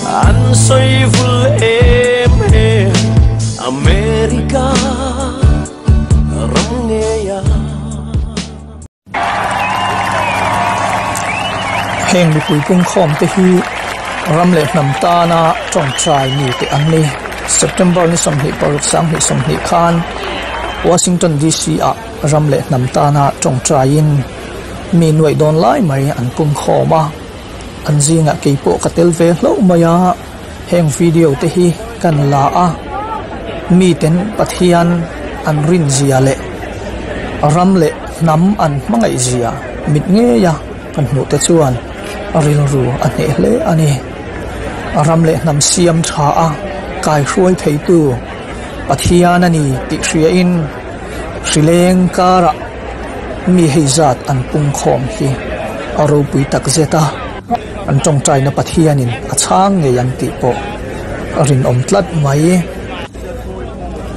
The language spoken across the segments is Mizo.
An sawi vul em em America ram ngeia. Heng mipui pungkhawm te hi ram leh hnam tana tawngtai mite an ni. September ni 26 2020 khan Washington DC ah ram leh hnam tana tawngtaiin mi nuaih dawn lai mai an pungkhawm a. An zingah kei pawh ka tel ve hlauh mai a, heng video te hi kan la a, miten Pathian an rin zia leh ram leh hnam an hmangaih zia mit ngei a kan hmuh te chuan a rilru a hneh hle a ni. Ram leh hnam siam tha a kaihruai theitu Pathian a ni tih hriain hrileng karah Mi hei zat an pungkhawm hi a ropui tak zet a, an tawngtaina Pathianin a chhang ngei ang tih pawh a rinawm tlat mai.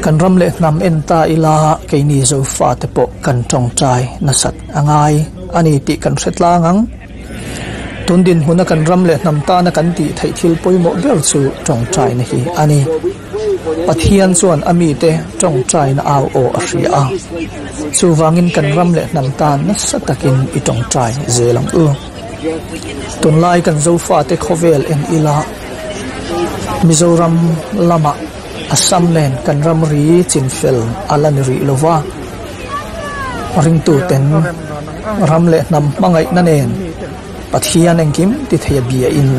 Kan ram leh hnam en ta ila keini Zofate pawh kan tawngtai nasat a ngai a ni tih kan hre tlang ang. Tun dinhmuna kan ram leh hnam tana kan tih theih thil pawimawh ber chu tawngtaina hi a ni. Pathian chuan a mite tawngtaina au aw a hria a, chuvangin kan ram leh hnam tan nasa takin i tawngtai zel ang u. Tunlai kan Zofate khawvel en ila Mizoram lamah Assam nen kan ramri chinfel a la ni rih lova, ringtuten ram leh hnam hmangaihna nen Pathian engkim ti thei a biain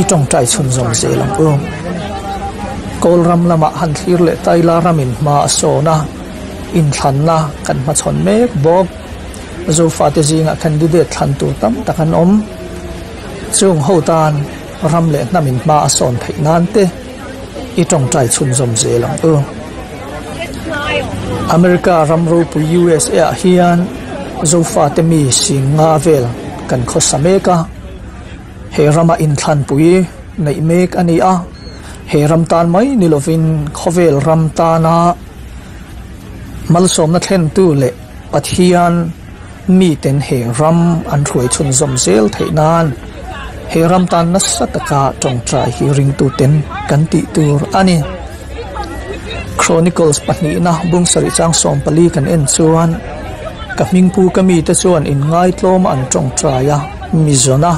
i tawngtai chhunzawm zel ang u. Kawl ram lamah han thlir leh Taila ramin hma a sawn a, inthlanna kan hmachhawn mek bawk. Zofate zingah candidate thlan tur tam tak an awm. Chung ho tan ram leh hnamin hma a sawn theih nan te i tawngtai chhunzawm zel ang u. America ram ropui USA ah hian Zofate mi sing nga vel kan khawsa mek a, he rama inthlanpui neih mek a ni a, he ram tan mai ni lovin khawvel ram tana malsawmna thlentu leh Pathian miten he ram an hruai chhunzawm zel theih nan he ram tan nasa taka tawngtai hi ringtuten kan tih tur a ni. Chronicles pahnihna bung sarih chang 14 kan en chuan ka hmingpu ka mite chuan inngaitlawm an tawngtai a, mizawna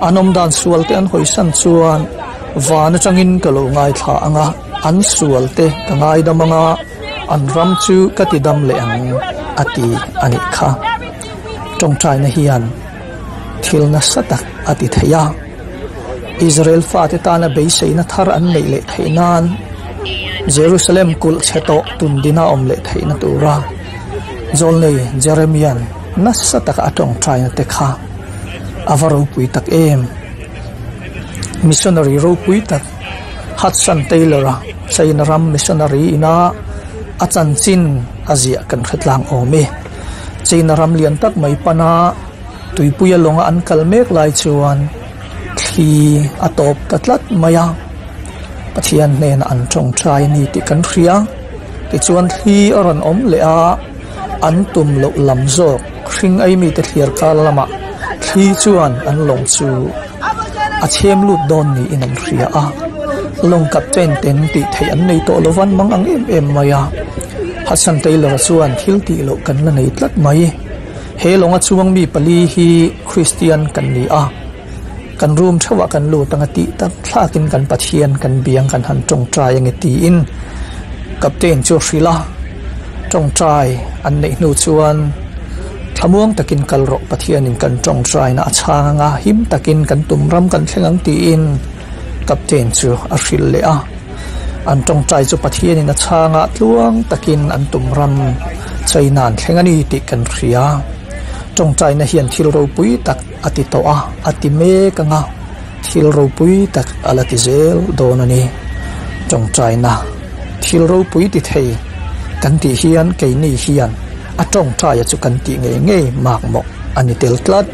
an awm dan sual te an hawisan chuan van atangin ka lo ngaithla ang a, an sual te ka ngaidam ang a, an ram chu ka ti dam leh ang a ti a nih kha. Tawngtaina hian thil nasa tak a ti thei a, Israel fate tana beiseina thar an neih leh theih nan Jerusalem kulh chhe tawh tundina awm leh theihna tura Zawlnei Jeremia'n nasa taka a tawngtaina te kha a va ropui tak em! Missionary ropui tak Hudson Taylor-a China ram missionary ina a chanchin a ziah kan hre tlang awm e. China ram lian tak mai pana tuipuia lawnga an kal mek lai chuan thli a tawp ta tlat mai a, Pathian hnenah an tawngtai a ni tih kan hria. Tichuan thli a rawn awm leh a, an tum loh lam zawk hring ei mite thliar kar lamah thli chuan an lawng chu a chhem lut dawn niin an hria a, lawng captain ten tih theih an nei tawh lo van mang ang em em mai a. Hudson Taylor-a chuan thil tih loh kan la nei tlat mai. He lawnga chuang mi pali hi Kristian kan ni a, kan room theuhah kan lut ang a tih tak thlakin kan Pathian kan biang kan han tawngtai ange tiin captain chu a hrilh a, tawngtai an neih hnu chuan thlamuang takin kal rawh Pathianin kan tawngtaina a chhang ang a, him takin kan tum ram kan thleng ang tiin captain chu a hrilh leh a. An tawngtai chu Pathianin a chhang a, tluang takin an tum ram China an thleng a ni tih kan hria. Tawngtaina hian thil ropui tak a ti tawh a, a ti mek ang a, thil ropui tak a la ti zel dawn a ni. Tawngtaina thil ropui ti thei kan tih hian keini hian a tawngtaia chu kan tih ngei ngei makmawh a ni tel tlat.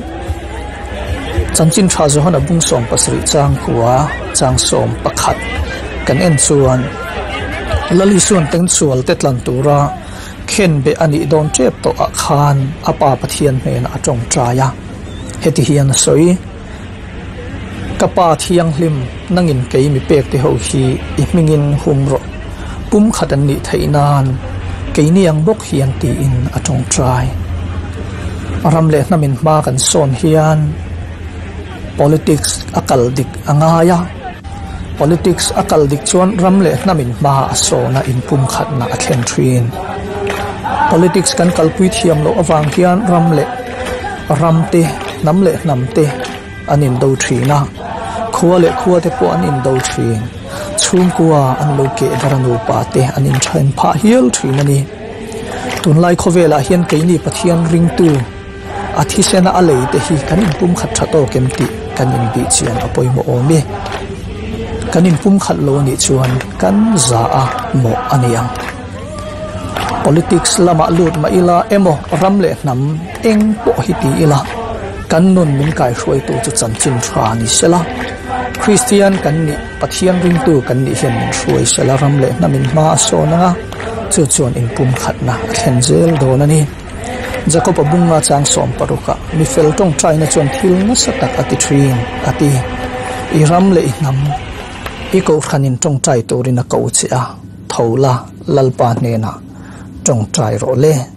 Chanchin tha Johana bung 17 chang kua chang 11 kan en chuan Lali chuan teng chual te tlan tura khen be a nih dawn tep tawh ah khan a pa Pathian hnenah a tawngtai a, heti hian a sawi. Ka Pa Thianghlim, nangin kei mi pek te ho hi i hmingin hum rawh, pumkhat an nih theih nan keini ang bawk hian tiin a tawngtai. Ram leh hnamin hma kan sawn hian politics a kal dik a ngai a, politics a kal dik chuan ram leh hnamin hma a sawn a inpumkhatna a thlen thin. Politics kan kalpui thiam loh avang hian ram leh ram te, hnam leh hnam te, An indo thin a, khua leh khua te pawh an indo thin. Chhungkua an lo keh dar a nupa te an inthen phah hial thin a ni. Tunlai khawvelah hian keini Pathian ringtu a thisena a lei te hi kan inpumkhat tha tawk em tih kan inbih chian a pawimawh awm e. Kan inpumkhat lo anih chuan kan za a mawh a ni ang. Politics lamah lut mah ila emaw ram leh hnam eng pawh hi ti ila kan nun min kaihruaitu chu chanchin tha ni sela. Kristian kan nih, Pathian ringtu kan nih hian min hruai sela ram leh hnam in hma a sawn anga chu chuan inpumkhatna a thlen zel dawn a ni. Jakob-a bunga chang 16 ah mi fel tawngtaina chuan thil nasa tak a ti thin a ti. I ram leh i hnam i kohhranin tawngtai turin a ko che a. Tho la, Lalpa hnenah tawngtai rawh le.